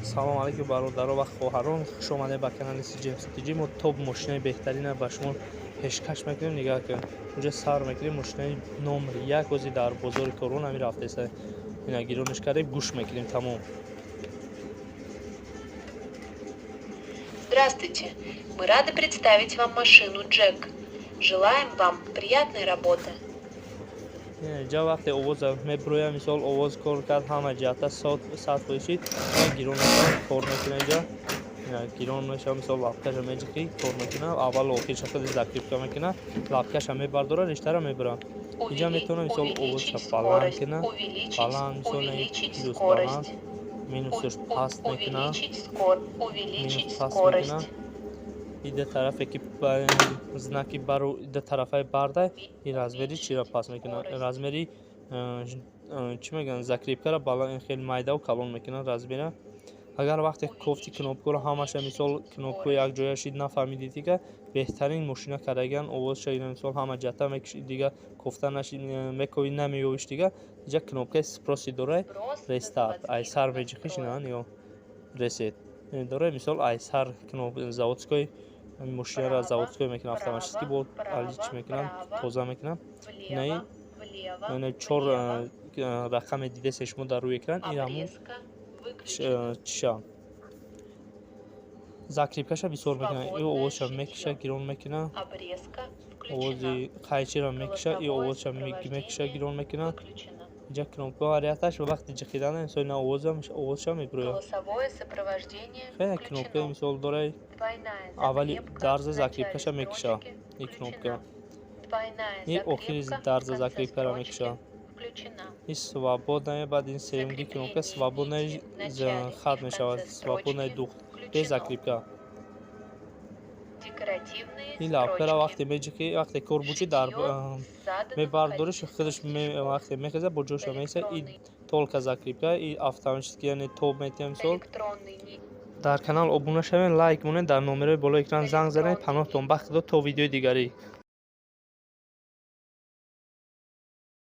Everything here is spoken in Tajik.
Салом алейкум, бародаро ва хоҳарон, хуш омадед ба канали CGMC TG. Мо топ мошинаи беҳтарина ба шумо пешкаш мекунем. Нигаҳ кунед, уҷа сар мекунем, мошинаи номер як ози дар бозори Корвон ҳамин рафтеса. Ина гирониш кардем, гӯш мекунем, тамом. Здравствуйте! Мы рады представить вам машину Джек. Желаем вам приятной работы. Ҷа вақте овоза мебироя, мисол, овоз кор кард, ҳама ҷиҳата 100% шид, гирон мешавад, кор мекуна. Иҷа гирон мешавад, мисол, лапкаша меҷиқӣ, кор мекуна, аввалу охирша худи закрепка мекуна, лапкаша мебардора, риштара мебура. Иҷа метавона, мисол, овозша баланд куна, баланд, мисол, плюс баланд, минусаш паст мекуна, минус паст мекуна. И тарафе ки знаки бару ду тарафаи барда, и размери чиро паст мекунад, размери чӣ мегӯянд, закрепкаро хеле майдаву калон мекунад размера. Агар вақте кофти кнопкаро ҳамаша, мисол, кнопка якҷоя шид, нафаҳмиди, дига беҳтарин мошина кардагиан. Овозша, мисол, ҳама ҷата мекуши, дига кофта мекови, намеёвиш. Дига иҷа кнопкаи сброси дорай, рестарт, ай сар меҷиқиш, ина ё ресет дорай, мисол, ай сар заводской мошинаро заводской мекунам, автоматически бо али чӣ мекунам, тоза мекунам. Инаи чор рақаме дидесе шумо дар рӯи экран, ин ҳамун чиша, закрепкаша бисёр мекунад. И овозша мекиша, гирон мекуна, овози қайчиро мекиша, и овозша мекиша, гирон мекуна. Инҷа кнопка вариаташ ва вақти ҷиқидана, мисол, ина овозша мебирояд. Хеле кнопка, мисол, дорай. Аввали дарза закрепкаша мекиша и кнопка, и охири дарза закрепкаро мекиша, и свободная. Баъд ин сеюмги кнопка свободная хат мешавад, свободная дух, без закрепка. Ин лапкаро вақте меҷиқӣ, вақте кор бучи, дар мебардориш, худаш вақте мехеза, бо ҷоша меиса. И только закрепка, и автоматически, яъне тоб метиҳам. Мисол, дар канал обуна шавед, лайк монед, дар номерои болои экран занг занед. Паноҳтон ба Худо, то видеои дигарӣ.